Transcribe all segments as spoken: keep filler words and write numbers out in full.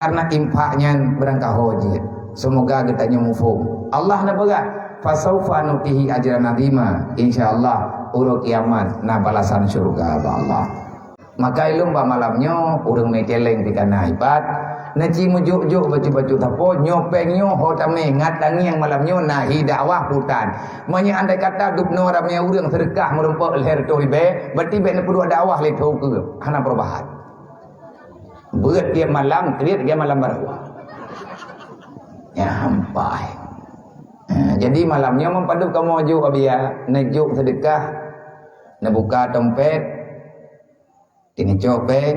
Karena infak nyan beurangkaho jeuet. Semoga geutanyoe muphom. Allah na peugah, "Fasaufa nutihi ajran azima." Insya Allah, uroe kiamat na balasan syurga bak Allah. Maka ilong bak malam nyoe, ureuëng mé céléng pih ka na ipat, na ci meujok-jok bacut-bacut sapo, nyoe péng nyoe ho tamé ngat tangieng malam nyoe na hi dakwah putan. Meunyoe andai kata dubnoe ramé ureuëng seudeukah meurumpok lhèe reutôh ribèe, berarti bèk neupeuduek dakwah lé tho keue, hana perubahan. Beuet tiep malam, kriet lagèe malam baroe. Ya, ampai. Ha, jadi malam nyoe meupadub kamoe jok abia, neujok seudeukah, neubuka tompet, tineucok péng,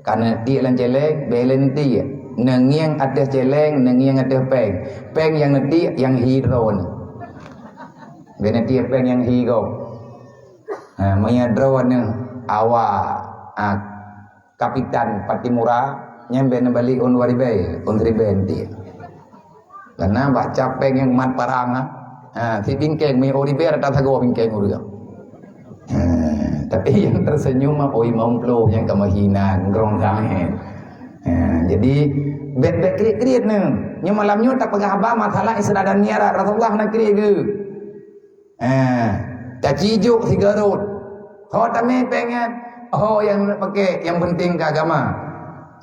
ka neutiek lam céléng, bèk lé neutiek. Neungieng ateueh céléng, neungieng ateueh péng. Péng nyang neutiek, nyang hi droeneuh. Bèk neutiek péng nyang hi gob. Ha, meunyoe droeneuh awak, ha, Kapitan Patimura, nyan bèk neubalek ôn dua ribèe, ôn siribèe neutiek. Karena bak cap péng nyang mat parang, ha. Ha, si bingkeng, meunyoe ôn ribèe rata sagoe bingkeng ureuëng. Ha, tapi nyang tersenyum mah ôn limong ploh nyang ka meuhina, ngrong sangat. Ha, jadi, bèk-bèk kriet-kriet neuh. Nyoe malam nyoe tapeugah haba masalah Isra dan Mi'raj, Rasulullah na kriet geuh. Eh, taci jok sigarot. Ho tamé péng nyan, ho nyang neupakè, nyang penting keu agama.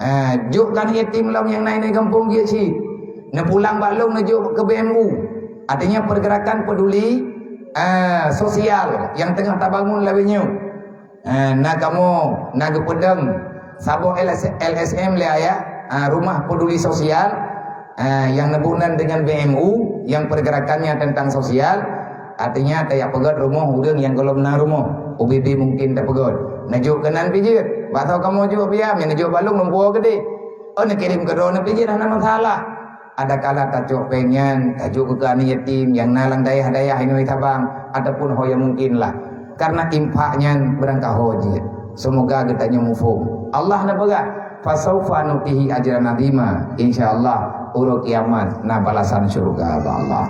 Eh, jok keu aneuk yatim lom nyang na inan gampông jeuet cit. Neupulang bak lôn neujok keu B M U. Artinya pergerakan peduli, eh, sosial nyang teungoh tabangun lawét nyoe. Eh, na kamoe na geupeudong saboh L S, L S M lé ayah, ah, Rumah Peduli Sosial, eh, nyang neubunan dengan B M U, yang pergerakannya tentang sosial, artinya tajak peugöt rumoh ureuëng nyang gohlom na rumoh, U B B mungkin tapeugöt. Neujok keunan pih jeuet, bak saboh kamoe jok biam, nyang neujok bak lôn lumpoe keudéh. Oh, neukirém keudroe neuh pih jeuet, hana masalah. Adakala tacok péng nyan, tajok keu aneuk yatim nyang na lam dayah-dayah inong Sabang, ataupun ho nyang mungkin lah. Karena infak nyan beurangkaho jeuet. Semoga geutanyoe muphom. Allah na peugah, "Fasaufa nutihi ajran azima." Insya Allah, uroe kiamat na balasan syurga bak Allah.